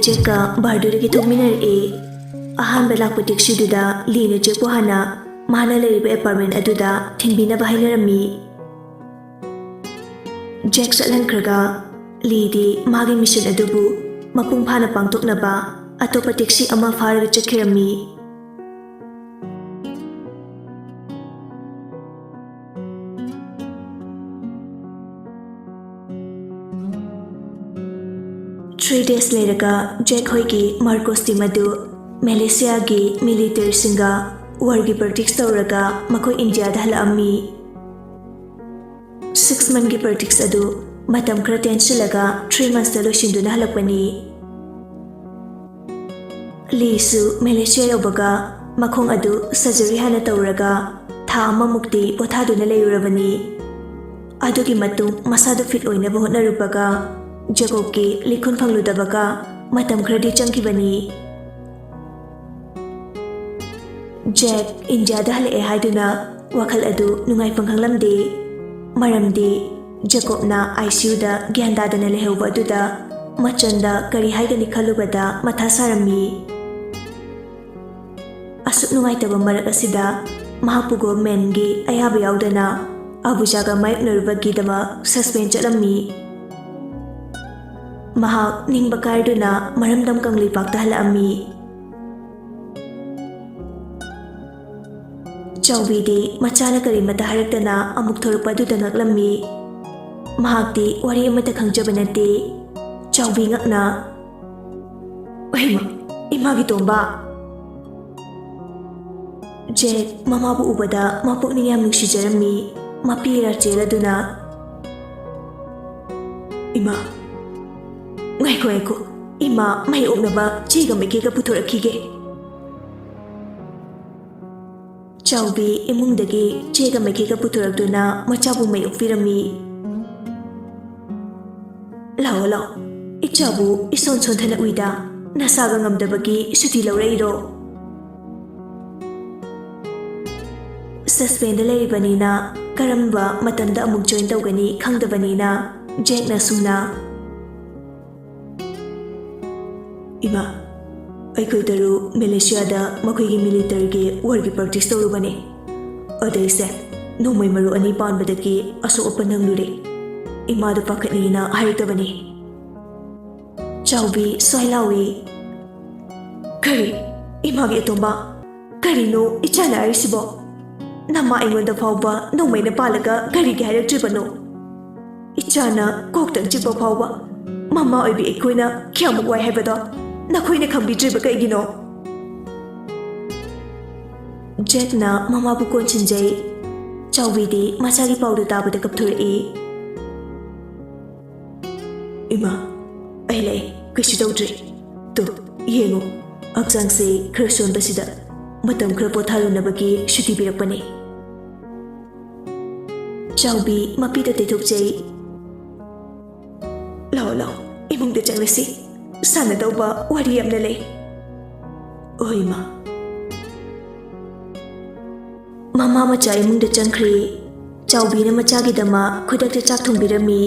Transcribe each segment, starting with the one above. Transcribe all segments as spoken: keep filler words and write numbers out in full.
ꯖꯦꯛꯀ ꯕꯥꯔꯗꯨꯗꯒꯤ ꯊꯣꯛꯃꯤꯟꯅꯔꯛꯏ꯫ ꯑꯍꯥꯟꯕ ꯂꯥꯛꯄ ꯇꯦꯛꯁꯤꯗꯨꯗ ꯂꯤꯅ ꯖꯦꯛꯄꯨ ꯍꯥꯟꯅ ꯃꯥꯅ ꯂꯩꯔꯤꯕ ꯑꯦꯄꯥꯔꯠꯃꯦꯟ ꯑꯗꯨꯗ ꯊꯤꯟꯕꯤꯅꯕ ꯍꯥꯏꯅꯔꯝꯃꯤ꯫ ꯖꯦꯛ ꯆꯠꯍꯟꯈ꯭ꯔꯒ ꯂꯤꯗꯤ ꯃꯥꯒꯤ ꯃꯤꯁꯟ ꯑꯗꯨꯕꯨ ꯃꯄꯨꯡ ꯐꯥꯅ ꯄꯥꯡꯊꯣꯛꯅꯕ ꯑꯇꯣꯞꯄ ꯇꯦꯛꯁꯤ ꯑꯃ ꯐꯥꯔꯒ ꯆꯠꯈꯤꯔꯝꯃꯤ꯫ ꯊ꯭ꯔꯤ ꯗꯦꯖ ꯂꯩꯔꯒ ꯖꯦꯛ ꯍꯣꯏꯒꯤ ꯃꯥꯔꯀꯣꯁ ꯇꯤꯝ ꯑꯗꯨ ꯃꯦꯂꯦꯁꯤꯌꯥꯒꯤ ꯃꯤꯂꯤꯇꯔꯤꯁꯤꯡꯒ ꯋꯥꯔꯒꯤ ꯄ꯭ꯔꯦꯛꯇꯤꯁ ꯇꯧꯔꯒ ꯃꯈꯣꯏ ꯏꯟꯗꯤꯌꯥꯗ ꯍꯜꯂꯛꯑꯝꯃꯤ꯫ ꯁꯤꯛꯁ ꯃꯟꯒꯤ ꯄ꯭ꯔꯦꯛꯇꯤꯁ ꯑꯗꯨ ꯃꯇꯝ ꯈꯔ ꯇꯦꯟꯁꯤꯜꯂꯒ ꯊ꯭ꯔꯤ ꯃꯟꯁꯇ ꯂꯣꯏꯁꯤꯟꯗꯨꯅ ꯍꯜꯂꯛꯄꯅꯤ꯫ ꯂꯤꯁꯨ ꯃꯦꯂꯦꯁꯤꯌꯥ ꯌꯧꯕꯒ ꯃꯈꯣꯡ ꯑꯗꯨ ꯁꯔꯖꯔꯤ ꯍꯥꯟꯅ ꯇꯧꯔꯒ ꯊꯥ ꯑꯃꯃꯨꯛꯇꯤ ꯄꯣꯊꯥꯗꯨꯅ ꯂꯩꯔꯨꯔꯕꯅꯤ꯫ ꯑꯗꯨꯒꯤ ꯃꯇꯨꯡ ꯃꯁꯥꯗꯨ ꯐꯤꯠ ꯑꯣꯏꯅꯕ ꯍꯣꯠꯅꯔꯨꯕꯒ ꯖꯦꯀꯣꯕꯀꯤ ꯂꯤꯈꯨꯟ ꯐꯪꯂꯨꯗꯕꯒ ꯃꯇꯝ ꯈꯔꯗꯤ ꯆꯪꯈꯤꯕꯅꯤ꯫ ꯖꯦꯛ ꯏꯟꯗꯤꯌꯥꯗ ꯍꯜꯂꯛꯑꯦ ꯍꯥꯏꯗꯨꯅ ꯋꯥꯈꯜ ꯑꯗꯨ ꯅꯨꯡꯉꯥꯏꯐꯝ ꯈꯪꯂꯝꯗꯦ꯫ ꯃꯔꯝꯗꯤ ꯖꯦꯀꯣꯕꯅ ꯑꯥꯏ ꯁꯤ ꯌꯨꯗ ꯒ꯭ꯌꯥꯟ ꯇꯥꯗꯅ ꯂꯩꯍꯧꯕ ꯑꯗꯨꯗ ꯃꯆꯟꯗ ꯀꯔꯤ ꯍꯥꯏꯒꯅꯤ ꯈꯜꯂꯨꯕꯗ ꯃꯊꯥ ꯁꯥꯔꯝꯃꯤ꯫ ꯑꯁꯨꯛ ꯅꯨꯡꯉꯥꯏꯇꯕ ꯃꯔꯛ ꯑꯁꯤꯗ ꯃꯍꯥꯛꯄꯨ ꯒꯣꯚꯔꯟꯃꯦꯟꯒꯤ ꯑꯌꯥꯕ ꯌꯥꯎꯗꯅ ꯑꯕꯨꯖꯥꯒ ꯃꯥꯌꯣꯛꯅꯔꯨꯕꯒꯤꯗꯃꯛ ꯁꯁꯄꯦꯟ ꯆꯠꯂꯝꯃꯤ꯫ ꯃꯍꯥꯛ ꯅꯤꯡꯕ ꯀꯥꯏꯗꯨꯅ ꯃꯔꯝꯗꯝ ꯀꯪꯂꯩꯄꯥꯛꯇ ꯍꯜꯂꯛꯑꯝꯃꯤ꯫ ꯆꯥꯎꯕꯤꯗꯤ ꯃꯆꯥꯅ ꯀꯔꯤꯃꯇ ꯍꯥꯏꯔꯛꯇꯅ ꯑꯃꯨꯛ ꯊꯣꯔꯛꯄ ꯑꯗꯨꯗ ꯉꯛꯂꯝꯃꯤ꯫ ꯃꯍꯥꯛꯇꯤ ꯋꯥꯔꯤ ꯑꯃꯠꯇ ꯈꯪꯖꯕ ꯅꯠꯇꯦ꯫ ꯆꯥꯎꯕꯤ ꯉꯛꯅ, "ꯍꯩꯃꯥ, ꯏꯃꯥꯒꯤ ꯇꯣꯝꯕ!" ꯖꯦꯛ ꯃꯃꯥꯕꯨ ꯎꯕꯗ ꯃꯄꯨꯛꯅꯤꯡ ꯌꯥꯝ ꯅꯨꯡꯁꯤꯖꯔꯝꯃꯤ꯫ ꯃꯄꯤ ꯔꯥꯆꯦꯜ ꯑꯗꯨꯅ, "ꯏꯃꯥ, ꯉꯥꯏꯈꯣ, ꯉꯥꯏꯈꯣ, ꯏꯃꯥ ꯃꯩ ꯑꯣꯛꯅꯕ ꯆꯦꯒ ꯃꯩꯈꯦꯠꯀ ꯄꯨꯊꯣꯔꯛꯈꯤꯒꯦ꯫" ꯆꯥꯎꯕꯤ ꯏꯃꯨꯡꯗꯒꯤ ꯆꯦꯒ ꯃꯩꯈꯦꯠꯀ ꯄꯨꯊꯣꯔꯛꯇꯨꯅ ꯃꯆꯥꯕꯨ ꯃꯩ ꯑꯣꯛꯄꯤꯔꯝꯃꯤ꯫ "ꯂꯥꯛꯑꯣ, ꯂꯥꯛꯑꯣ, ꯏꯆꯥꯕꯨ ꯏꯁꯣꯟ ꯁꯣꯟꯊꯅ ꯎꯏꯗ, ꯅꯁꯥꯒ ꯉꯝꯗꯕꯒꯤ ꯁꯨꯇꯤ ꯂꯧꯔꯛꯏꯔꯣ?" ꯁꯁꯄꯦꯟꯗ ꯂꯩꯔꯤꯕꯅꯤꯅ ꯀꯔꯝꯕ ꯃꯇꯝꯗ ꯑꯃꯨꯛ ꯖꯣꯏꯟ ꯇꯧꯒꯅꯤ ꯈꯪꯗꯕꯅꯤꯅ ꯖꯦꯛꯅ ꯁꯨꯝꯅ, ꯏꯃꯥ, ꯑꯩꯈꯣꯏ ꯇꯔꯨ ꯃꯦꯂꯦꯁꯤꯌꯥꯗ ꯃꯈꯣꯏꯒꯤ ꯃꯤꯂꯤꯇꯔꯤꯒꯤ ꯋꯥꯔꯒꯤ ꯄ꯭ꯔꯦꯛꯇꯤꯁ ꯇꯧꯔꯨꯕꯅꯦ꯫ ꯑꯗꯩꯁꯦ, ꯅꯣꯡꯃꯩ ꯃꯔꯨ ꯑꯅꯤ ꯄꯥꯟꯕꯗꯒꯤ ꯑꯁꯣꯛ ꯑꯄꯟ ꯅꯪꯂꯨꯔꯦ꯫ ꯏꯃꯥꯗ ꯄꯥꯈꯠꯅꯤꯅ ꯍꯥꯏꯔꯛꯇꯕꯅꯤ꯫ ꯆꯥꯎꯕꯤ ꯁ꯭ꯋꯥꯏ ꯂꯥꯎꯏ꯫ ꯀꯔꯤ? ꯏꯃꯥꯒꯤ ꯑꯇꯣꯝꯕ? ꯀꯔꯤꯅꯣ ꯏꯆꯥꯅ ꯍꯥꯏꯔꯤꯁꯤꯕꯣ? ꯅꯃꯥ ꯑꯩꯉꯣꯟꯗ ꯐꯥꯎꯕ ꯅꯣꯡꯃꯩꯅ ꯄꯥꯜꯂꯒ ꯀꯔꯤꯒꯤ ꯍꯥꯏꯔꯛꯇ꯭ꯔꯤꯕꯅꯣ? ꯏꯆꯥꯅ ꯀꯣꯛꯇꯪ ꯆꯤꯛꯄ ꯐꯥꯎꯕ ꯃꯃꯥ ꯑꯣꯏꯕꯤ ꯑꯩꯈꯣꯏꯅ ꯀꯌꯥꯃꯨꯛ ꯋꯥꯏ ꯍꯥꯏꯕꯗꯣ ꯅꯈꯣꯏꯅ ꯈꯪꯕꯤꯗ꯭ꯔꯤꯕ ꯀꯩꯒꯤꯅꯣ? ꯖꯦꯛꯅ ꯃꯃꯥꯕꯨ ꯀꯣꯟꯁꯤꯟꯖꯩ꯫ ꯆꯥꯎꯕꯤꯗꯤ ꯃꯆꯥꯒꯤ ꯄꯥꯎꯗꯨ ꯇꯥꯕꯗ ꯀꯞꯊꯣꯔꯛꯏ꯫ ꯏꯃꯥ, ꯑꯩ ꯂꯩ, ꯀꯩꯁꯨ ꯇꯧꯗ꯭ꯔꯤ꯫ ꯇꯨ, ꯌꯦꯡꯉꯨ, ꯍꯛꯆꯥꯡꯁꯦ ꯈꯔ ꯁꯣꯟꯕꯁꯤꯗ ꯃꯇꯝ ꯈꯔ ꯄꯣꯊꯥꯔꯨꯅꯕꯒꯤ ꯁꯨꯇꯤ ꯄꯤꯔꯛꯄꯅꯦ꯫ ꯆꯥꯎꯕꯤ ꯃꯄꯤꯗ ꯇꯩꯊꯣꯛꯆꯩ꯫ ꯂꯥꯛꯑꯣ, ꯂꯥꯛꯑꯣ, ꯏꯃꯨꯡꯗ ꯆꯪꯂꯁꯤ꯫ ꯁꯥꯟꯅꯗꯧꯕ ꯋꯥꯔꯤ ꯌꯥꯝꯅ ꯂꯩ꯫ ꯍꯣꯏ, ꯏꯃꯥ꯫ ꯃꯃꯥ ꯃꯆꯥ ꯏꯃꯨꯡꯗ ꯆꯪꯈ꯭ꯔꯦ꯫ ꯆꯥꯎꯕꯤꯅ ꯃꯆꯥꯒꯤꯗꯃꯛ ꯈꯨꯗꯛꯇ ꯆꯥꯛ ꯊꯣꯡꯕꯤꯔꯝꯃꯤ꯫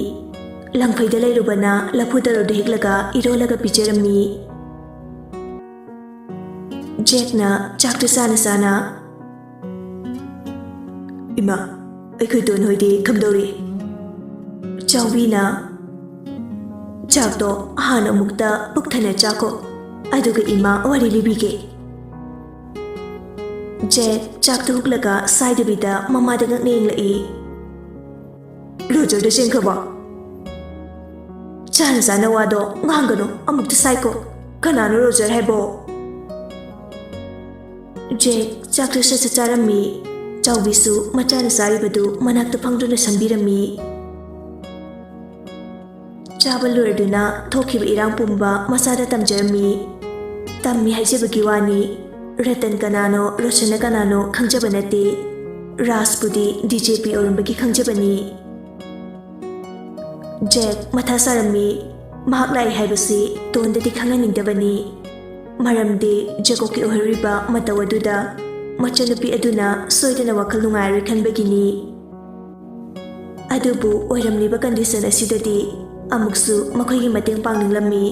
ꯂꯪꯐꯩꯗ ꯂꯩꯔꯨꯕꯅ ꯂꯐꯨ ꯇꯔꯨꯗꯨ ꯍꯦꯛꯂꯒ ꯏꯔꯣꯜꯂꯒ ꯄꯤꯖꯔꯝꯃꯤ꯫ ꯖꯦꯛꯅ ꯆꯥꯛꯇꯨ ꯆꯥꯅ ꯆꯥꯅ, "ꯏꯃꯥ, ꯑꯩꯈꯣꯏ ꯇꯣꯟ ꯍꯣꯏꯗꯤ ꯀꯝꯗꯧꯔꯤ?" ꯆꯥꯎꯕꯤꯅ, "ꯆꯥꯛꯇꯣ ꯍꯥꯟꯅ ꯑꯃꯨꯛꯇ ꯄꯨꯛ ꯊꯟꯅ ꯆꯥꯈꯣ, ꯑꯗꯨꯒ ꯏꯃꯥ ꯋꯥꯔꯤ ꯂꯤꯕꯤꯒꯦ꯫" ꯖꯦꯛ ꯆꯥꯛꯇꯨ ꯍꯨꯛꯂꯒ ꯁꯥꯏꯗꯕꯤꯗ ꯃꯃꯥꯗ ꯉꯛꯅ ꯌꯦꯡꯂꯛꯏ꯫ "ꯔꯣꯖꯔꯗ ꯆꯦꯟꯈ꯭ꯔꯕꯣ?" "ꯆꯥꯅ ꯆꯥꯅ ꯋꯥꯗꯣ ꯉꯥꯡꯒꯅꯨ, ꯑꯃꯨꯛꯇ ꯁꯥꯏꯀꯣ꯫ ꯀꯅꯥꯅꯣ ꯔꯣꯖꯔ ꯍꯥꯏꯕꯣ?" ꯖꯦꯛ ꯆꯥꯛꯇꯨ ꯁꯠ ꯁꯠ ꯆꯥꯔꯝꯃꯤ꯫ ꯆꯥꯎꯕꯤꯁꯨ ꯃꯆꯥꯅ ꯆꯥꯔꯤꯕꯗꯨ ꯃꯅꯥꯛꯇ ꯐꯝꯗꯨꯅ ꯁꯪꯕꯤꯔꯝꯃꯤ꯫ ꯆꯥꯕ ꯂꯣꯏꯔꯗꯨꯅ ꯊꯣꯛꯈꯤꯕ ꯏꯔꯥꯡ ꯄꯨꯝꯕ ꯃꯆꯥꯗ ꯇꯝꯖꯔꯝꯃꯤ꯫ ꯇꯝꯃꯤ ꯍꯥꯏꯖꯕꯒꯤ ꯋꯥꯅꯤ꯫ ꯔꯇꯟ ꯀꯅꯥꯅꯣ, ꯔꯣꯁꯟꯅ ꯀꯅꯥꯅꯣ ꯈꯪꯖꯕ ꯅꯠꯇꯦ꯫ ꯔꯥꯖꯄꯨꯗꯤ ꯗꯤ ꯖꯦ ꯄꯤ ꯑꯣꯏꯔꯝꯕꯒꯤ ꯈꯪꯖꯕꯅꯤ꯫ ꯖꯦꯛ ꯃꯊꯥ ꯁꯥꯔꯝꯃꯤ꯫ ꯃꯍꯥꯛ ꯂꯥꯛꯏ ꯍꯥꯏꯕꯁꯤ ꯇꯣꯟꯗꯗꯤ ꯈꯪꯍꯟꯅꯤꯡꯗꯕꯅꯤ꯫ ꯃꯔꯝꯗꯤ ꯖꯦꯀꯣꯕꯀꯤ ꯑꯣꯏꯍꯧꯔꯤꯕ ꯃꯇꯧ ꯑꯗꯨꯗ ꯃꯆꯟꯅꯨꯄꯤ ꯑꯗꯨꯅ ꯁꯣꯏꯗꯅ ꯋꯥꯈꯜ ꯅꯨꯡꯉꯥꯏꯔꯣꯏ ꯈꯟꯕꯒꯤꯅꯤ꯫ ꯑꯗꯨꯕꯨ ꯑꯣꯏꯔꯝꯂꯤꯕ ꯀꯟꯗꯤꯁꯟ ꯑꯁꯤꯗꯗꯤ ꯑꯃꯨꯛꯁꯨ ꯃꯈꯣꯏꯒꯤ ꯃꯇꯦꯡ ꯄꯥꯡꯅꯤꯡꯂꯝꯃꯤ꯫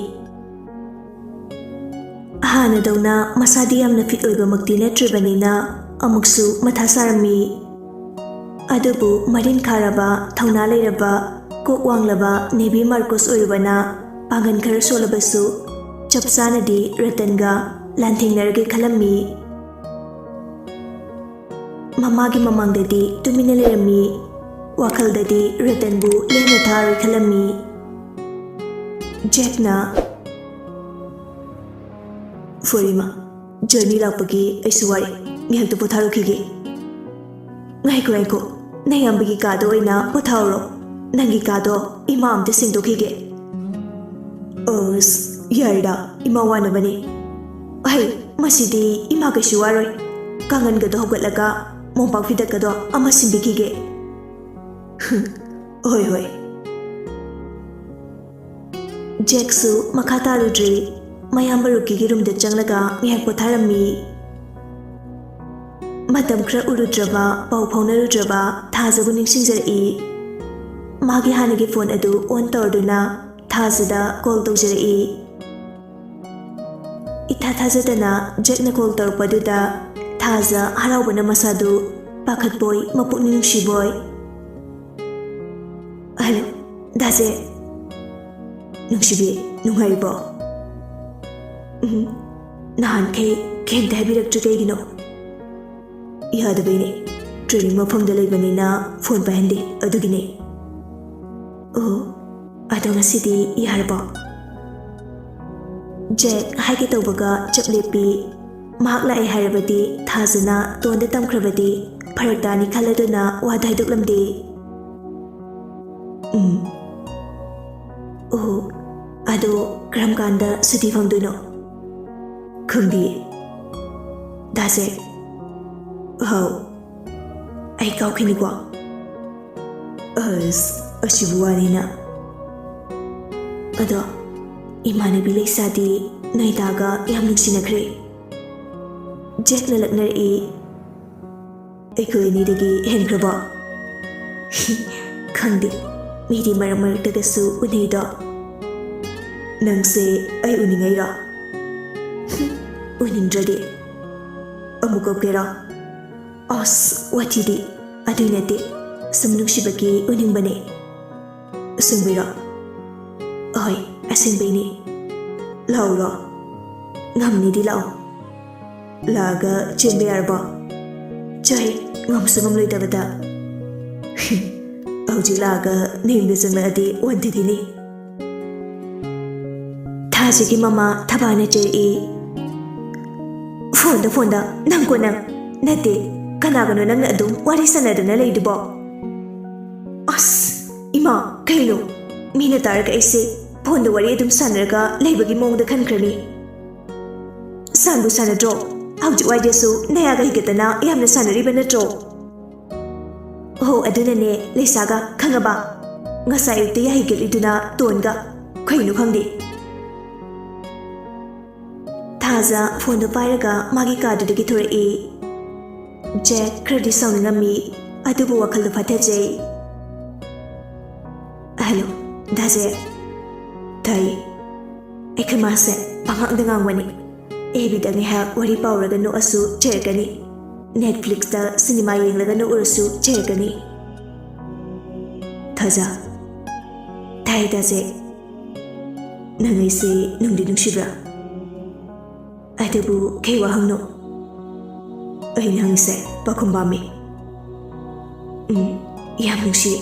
ꯍꯥꯟꯅꯗꯧꯅ ꯃꯁꯥꯗꯤ ꯌꯥꯝꯅ ꯐꯤꯠ ꯑꯣꯏꯕꯃꯛꯇꯤ ꯅꯠꯇ꯭ꯔꯤꯕꯅꯤꯅ ꯑꯃꯨꯛꯁꯨ ꯃꯊꯥ ꯁꯥꯔꯝꯃꯤ꯫ ꯑꯗꯨꯕꯨ ꯃꯔꯤꯟ ꯈꯥꯔꯕ, ꯊꯧꯅꯥ ꯂꯩꯔꯕ, ꯀꯣꯛ ꯋꯥꯡꯂꯕ ꯅꯦꯕꯤ ꯃꯥꯔꯀꯣꯁ ꯑꯣꯏꯔꯨꯕꯅ ꯄꯥꯡꯒꯜ ꯈꯔ ꯁꯣꯜꯂꯕꯁꯨ ꯆꯞ ꯆꯥꯅꯗꯤ ꯔꯇꯟꯒ ꯂꯥꯟꯊꯦꯡꯅꯔꯒꯦ ꯈꯜꯂꯝꯃꯤ꯫ ꯃꯃꯥꯒꯤ ꯃꯃꯥꯡꯗꯗꯤ ꯇꯨꯃꯤꯟꯅ ꯂꯩꯔꯝꯃꯤ꯫ ꯋꯥꯈꯜꯗꯗꯤ ꯔꯇꯟꯕꯨ ꯂꯦꯝꯅ ꯊꯥꯔꯣꯏ ꯈꯜꯂꯝꯃꯤ꯫ ꯖꯦꯛꯅ, "ꯐꯔꯦ ꯏꯃꯥ, ꯖꯔꯅꯤ ꯂꯥꯛꯄꯒꯤ ꯑꯩꯁꯨ ꯋꯥꯔꯦ꯫ ꯉꯥꯏꯍꯥꯛꯇ ꯄꯣꯊꯥꯔꯨꯈꯤꯒꯦ꯫" "ꯉꯥꯏꯈꯣ, ꯉꯥꯏꯈꯣ꯫ ꯅꯌꯥꯝꯕꯒꯤ ꯀꯥꯗ ꯑꯣꯏꯅ ꯄꯣꯊꯥꯍꯧꯔꯣ꯫ ꯅꯪꯒꯤ ꯀꯥꯗꯣ ꯏꯃꯥ ꯑꯝꯇ ꯁꯦꯡꯗꯣꯛꯈꯤꯒꯦ꯫" "ꯑꯁ, ꯌꯥꯔꯦꯗ, ꯏꯃꯥ ꯋꯥꯅꯕꯅꯦ꯫" "ꯑꯍꯩ, ꯃꯁꯤꯗꯤ ꯏꯃꯥ ꯀꯩꯁꯨ ꯋꯥꯔꯣꯏ꯫ ꯀꯥꯡꯒꯟꯒꯗꯣ ꯍꯧꯒꯠꯂꯒ ꯃꯣꯝꯄꯥꯛ ꯐꯤꯗꯛꯀꯗꯣ ꯑꯃ ꯁꯤꯟꯕꯤꯈꯤꯒꯦ꯫" "ꯍꯣꯏ, ꯍꯣꯏ꯫" ꯖꯦꯛꯁꯨ ꯃꯈꯥ ꯇꯥꯔꯨꯗ꯭ꯔꯦ꯫ ꯃꯌꯥꯝꯕ ꯔꯨꯀꯤꯒꯤ ꯔꯨꯝꯗ ꯆꯪꯂꯒ ꯉꯥꯏꯍꯥꯛ ꯄꯣꯊꯥꯔꯝꯃꯤ꯫ ꯃꯇꯝ ꯈꯔ ꯎꯔꯨꯗ꯭ꯔꯕ, ꯄꯥꯎ ꯐꯥꯎꯅꯔꯨꯗ꯭ꯔꯕ ꯊꯥꯖꯕꯨ ꯅꯤꯡꯁꯤꯡꯖꯔꯛꯏ꯫ ꯃꯥꯒꯤ ꯍꯥꯟꯅꯒꯤ ꯐꯣꯟ ꯑꯗꯨ ꯑꯣꯟ ꯇꯧꯔꯗꯨꯅ ꯊꯥꯖꯗ ꯀꯣꯜ ꯇꯧꯖꯔꯛꯏ꯫ ꯏꯊꯥ ꯊꯥꯖꯗꯅ ꯖꯦꯛꯅ ꯀꯣꯜ ꯇꯧꯔꯛꯄꯗꯨꯗ ꯊꯥꯖ ꯍꯔꯥꯎꯕꯅ ꯃꯁꯥꯗꯨ ꯄꯥꯈꯠꯄꯣꯏ ꯃꯄꯨꯛꯅꯤꯡ ꯅꯨꯡꯁꯤꯕꯣꯏ꯫ "ꯍꯜꯂꯣ, ꯗꯥ ꯖꯦꯛ꯫ ꯅꯨꯡꯁꯤꯕꯤ, ꯅꯨꯡꯉꯥꯏꯔꯤꯕꯣ? ꯎꯝ, ꯅꯍꯥꯟꯈꯩ ꯀꯩꯝꯇ ꯍꯥꯏꯕꯤꯔꯛꯇ꯭ꯔꯤ ꯀꯩꯒꯤꯅꯣ?" "ꯌꯥꯗꯕꯩꯅꯦ꯫ ꯇ꯭ꯔꯦꯅꯤꯡ ꯃꯐꯝꯗ ꯂꯩꯕꯅꯤꯅ ꯐꯣꯟ ꯄꯥꯏꯍꯟꯗꯦ, ꯑꯗꯨꯒꯤꯅꯦ꯫" "ꯑꯣ, ꯑꯗꯣ ꯉꯁꯤꯗꯤ ꯌꯥꯔꯕꯣ?" ꯖꯦꯛ ꯍꯥꯏꯒꯦ ꯇꯧꯕꯒ ꯆꯞ ꯂꯦꯞꯄꯤ꯫ ꯃꯍꯥꯛ ꯂꯥꯛꯑꯦ ꯍꯥꯏꯔꯕꯗꯤ ꯊꯥꯖꯅ ꯇꯣꯟꯗ ꯇꯝꯈ꯭ꯔꯕꯗꯤ ꯐꯔꯛ ꯇꯥꯅꯤ ꯈꯜꯂꯗꯨꯅ ꯋꯥꯗꯨ ꯍꯥꯏꯗꯣꯛꯂꯝꯗꯦ꯫ "ꯎꯝ꯫ ꯑꯣ, ꯑꯗꯣ ꯀꯔꯝ ꯀꯥꯟꯗ ꯁꯨꯇꯤ ꯐꯪꯗꯣꯏꯅꯣ?" "ꯈꯪꯗꯤꯌꯦ꯫" "ꯗꯥ ꯖꯦꯛ꯫" "ꯍꯥꯎ꯫" "ꯑꯩ ꯀꯥꯎꯈꯤꯅꯤꯀꯣ꯫" "ꯑꯁ, ꯑꯁꯤꯕꯨ ꯋꯥꯅꯤꯅ꯫" "ꯑꯗꯣ ꯏꯃꯥꯟꯅꯕꯤ ꯂꯩꯁꯥꯗꯤ ꯅꯣꯏ ꯗꯥꯒ ꯌꯥꯝ ꯅꯨꯡꯁꯤꯅꯈ꯭ꯔꯦ꯫" ꯖꯦꯛꯅ ꯂꯛꯅꯔꯛꯏ꯫ "ꯑꯩꯈꯣꯏ ꯑꯅꯤꯗꯒꯤ ꯍꯦꯟꯈ꯭ꯔꯕꯣ?" "ꯈꯪꯗꯦ, ꯃꯤꯗꯤ ꯃꯔꯛ ꯃꯔꯛꯇꯒꯁꯨ ꯎꯅꯩꯗꯣ꯫ ꯅꯪꯁꯦ ꯑꯩ ꯎꯅꯤꯡꯉꯩꯔꯣ?" ꯎꯅꯤꯡꯗ꯭ꯔꯗꯤ ꯑꯃꯨꯛ ꯀꯞꯀꯦꯔꯣ? ꯑꯁ, ꯋꯥꯊꯤꯗꯤ꯫ ꯑꯗꯨꯏ ꯅꯠꯇꯦ, ꯁꯨꯝ ꯅꯨꯡꯁꯤꯕꯒꯤ ꯎꯅꯤꯡꯕꯅꯦ꯫ ꯑꯁꯦꯡꯕꯩꯔꯣ? ꯍꯣꯏ, ꯑꯁꯦꯡꯕꯩꯅꯦ꯫ ꯂꯥꯛꯎꯔꯣ? ꯉꯝꯅꯤꯗꯤ ꯂꯥꯛꯑꯣ꯫ ꯂꯥꯛꯑꯒ ꯆꯦꯟꯕ ꯌꯥꯔꯕꯣ? ꯆꯣꯍꯦ, ꯉꯝꯁꯨ ꯉꯝꯂꯣꯏꯗꯕꯗ꯫ ꯍꯧꯖꯤꯛ ꯂꯥꯛꯑꯒ ꯅꯌꯨꯝꯗ ꯆꯪꯂꯛꯑꯗꯤ ꯋꯥꯟꯊꯗꯤꯅꯤ꯫ ꯊꯥꯖꯒꯤ ꯃꯃꯥ ꯊꯕꯥꯅ ꯆꯩꯔꯛꯏ꯫ ꯐꯣꯟꯗ, ꯐꯣꯟꯗ, ꯅꯪꯀꯣ ꯅꯪ꯫ ꯅꯠꯇꯦ, ꯀꯅꯥꯒꯅꯣ ꯅꯪꯅ ꯑꯗꯨꯝ ꯋꯥꯔꯤ ꯁꯥꯟꯅꯗꯅ ꯂꯩꯗꯨꯕꯣ? ꯑꯁ, ꯏꯃꯥ, ꯀꯩꯅꯣ? ꯃꯤꯅ ꯇꯥꯔꯒ ꯑꯩꯁꯦ ꯐꯣꯟꯗ ꯋꯥꯔꯤ ꯑꯗꯨꯝ ꯁꯥꯟꯅꯔꯒ ꯂꯩꯕꯒꯤ ꯃꯑꯣꯡꯗ ꯈꯟꯈ꯭ꯔꯅꯤ꯫ ꯁꯥꯟꯕꯨ ꯁꯥꯟꯅꯗ꯭ꯔꯣ? ꯍꯧꯖꯤꯛ ꯋꯥꯏꯗꯁꯨ ꯅꯌꯥꯒ ꯍꯤꯒꯠꯇꯅ ꯌꯥꯝꯅ ꯁꯥꯟꯅꯔꯤꯕ ꯅꯠꯇ꯭ꯔꯣ? ꯍꯣ, ꯑꯗꯨꯅꯅꯦ, ꯂꯩꯁꯥꯒ, ꯈꯪꯉꯕ? ꯉꯁꯥꯏ ꯑꯌꯨꯛꯇ ꯌꯥꯍꯩꯒꯠꯂꯤꯗꯨꯅ ꯇꯣꯟꯒ꯫ ꯀꯩꯅꯣ ꯈꯪꯗꯦ꯫ ꯊꯥꯖ ꯐꯣꯟꯗꯣ ꯄꯥꯏꯔꯒ ꯃꯥꯒꯤ ꯀꯥꯗꯨꯗꯒꯤ ꯊꯣꯔꯛꯏ꯫ ꯖꯦꯛ ꯈꯔꯗꯤ ꯁꯥꯎꯅꯤꯡꯉꯝꯃꯤ, ꯑꯗꯨꯕꯨ ꯋꯥꯈꯜꯗꯣ ꯐꯥꯊꯖꯩ꯫ ꯍꯜꯂꯣ, ꯗꯥꯖꯦ꯫ ꯇꯥꯏ꯫ ꯑꯩꯈꯣꯏ ꯃꯥꯁꯦ ꯄꯉꯥꯡꯗ ꯉꯥꯡꯕꯅꯤ꯫ ꯑꯦꯐ ꯕꯤꯗ ꯉꯥꯏꯍꯥꯛ ꯋꯥꯔꯤ ꯄꯥꯎꯔꯒ ꯅꯣꯛꯑꯁꯨ ꯆꯩꯔꯛꯀꯅꯤ꯫ ꯅꯦꯠꯐ꯭ꯂꯤꯛꯁꯇ ꯁꯤꯅꯦꯃꯥ ꯌꯦꯡꯂꯒ ꯅꯣꯛꯎꯔꯁꯨ ꯆꯩꯔꯛꯀꯅꯤ꯫ ꯊꯥꯖ꯫ ꯇꯥꯏ, ꯗꯥꯖꯦ꯫ ꯅꯪ ꯑꯩꯁꯦ ꯅꯨꯡꯗꯤ ꯅꯨꯡꯁꯤꯕ꯭ꯔꯥ? ꯑꯗꯨꯕꯨ ꯀꯩ ꯋꯥꯍꯪꯅꯣ? ꯑꯩꯅ ꯍꯪꯉꯤꯁꯦ ꯄꯥꯈꯨꯝ ꯄꯥꯝꯃꯤ꯫ ꯎꯝ, ꯌꯥꯝ ꯅꯨꯡꯁꯤ꯫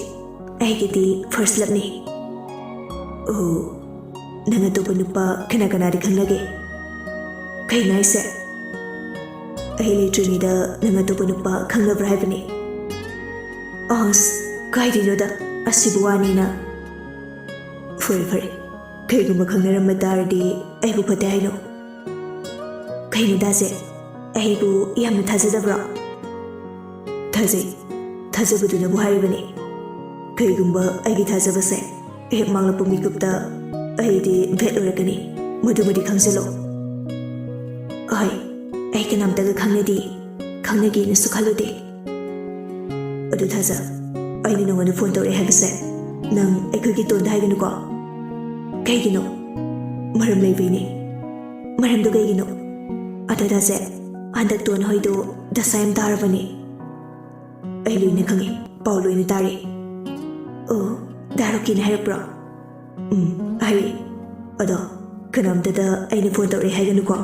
ꯑꯩꯒꯤꯗꯤ ꯐꯥꯔꯁ ꯂꯞꯅꯤ꯫ ꯑꯣ, ꯅꯪ ꯑꯇꯣꯞꯄ ꯅꯨꯄꯥ ꯀꯅꯥ ꯀꯅꯥꯗꯤ ꯈꯪꯅꯒꯦ? ꯀꯩꯅꯣ ꯍꯥꯏꯁꯦ? ꯑꯩ ꯂꯩꯇ꯭ꯔꯤꯉꯩꯗ ꯅꯪ ꯑꯇꯣꯞꯄ ꯅꯨꯄꯥ ꯈꯪꯅꯕ꯭ꯔꯥ ꯍꯥꯏꯕꯅꯤ꯫ ꯑꯁ, ꯀꯥꯏꯗꯩꯅꯣꯗ, ꯑꯁꯤꯕꯨ ꯋꯥꯅꯦꯅ꯫ ꯐꯔꯦ, ꯐꯔꯦ, ꯀꯩꯒꯨꯝꯕ ꯈꯪꯅꯔꯝꯕ ꯇꯥꯔꯗꯤ ꯑꯩꯕꯨ ꯐꯠꯇꯦ ꯍꯥꯏꯅꯣ? ꯀꯩꯅꯣ ꯗꯥꯖꯦ, ꯑꯩꯕꯨ ꯌꯥꯝꯅ ꯊꯥꯖꯗꯕ꯭ꯔꯣ? ꯊꯥꯖꯩ, ꯊꯥꯖꯕꯗꯨꯅꯕꯨ ꯍꯥꯏꯔꯤꯕꯅꯤ꯫ ꯀꯩꯒꯨꯝꯕ ꯑꯩꯒꯤ ꯊꯥꯖꯕꯁꯦ ꯍꯦꯛ ꯃꯥꯡꯂꯛꯄ ꯃꯤꯀꯨꯞꯇ ꯑꯩꯗꯤ ꯕꯦꯠ ꯑꯣꯏꯔꯛꯀꯅꯤ, ꯃꯗꯨꯃꯗꯤ ꯈꯪꯖꯤꯜꯂꯣ꯫ ꯍꯣꯏ, ꯑꯩ ꯀꯅꯥꯝꯇꯒ ꯈꯪꯅꯗꯦ, ꯈꯪꯅꯒꯦꯅꯁꯨ ꯈꯜꯂꯨꯗꯦ꯫ ꯑꯗꯨ ꯊꯥꯖ, ꯑꯩꯅ ꯅꯉꯣꯟꯗ ꯐꯣꯟ ꯇꯧꯔꯛꯑꯦ ꯍꯥꯏꯕꯁꯦ ꯅꯪ ꯑꯩꯈꯣꯏꯒꯤ ꯇꯣꯟꯗ ꯍꯥꯏꯒꯅꯨꯀꯣ꯫ ꯀꯩꯒꯤꯅꯣ? ꯃꯔꯝ ꯂꯩꯕꯩꯅꯦ꯫ ꯃꯔꯝꯗꯣ ꯀꯩꯒꯤꯅꯣ? ꯑꯗꯨꯗꯁꯦ, ꯍꯟꯗꯛ ꯇꯣꯟ ꯍꯣꯏꯗꯣ ꯗꯁꯥ ꯌꯥꯝ ꯇꯥꯔꯕꯅꯦ꯫ ꯑꯩ ꯂꯣꯏꯅ ꯈꯪꯉꯤ, ꯄꯥꯎ ꯂꯣꯏꯅ ꯇꯥꯔꯤ꯫ ꯑꯣ, ꯗꯥ ꯔꯣꯀꯤꯅ ꯍꯥꯏꯔꯛꯄ꯭ꯔꯣ? ꯎꯝ, ꯍꯥꯏꯔꯛꯏ꯫ ꯑꯗꯣ ꯀꯅꯥꯝꯇꯗ ꯑꯩꯅ ꯐꯣꯟ ꯇꯧꯔꯛꯑꯦ ꯍꯥꯏꯒꯅꯨꯀꯣ꯫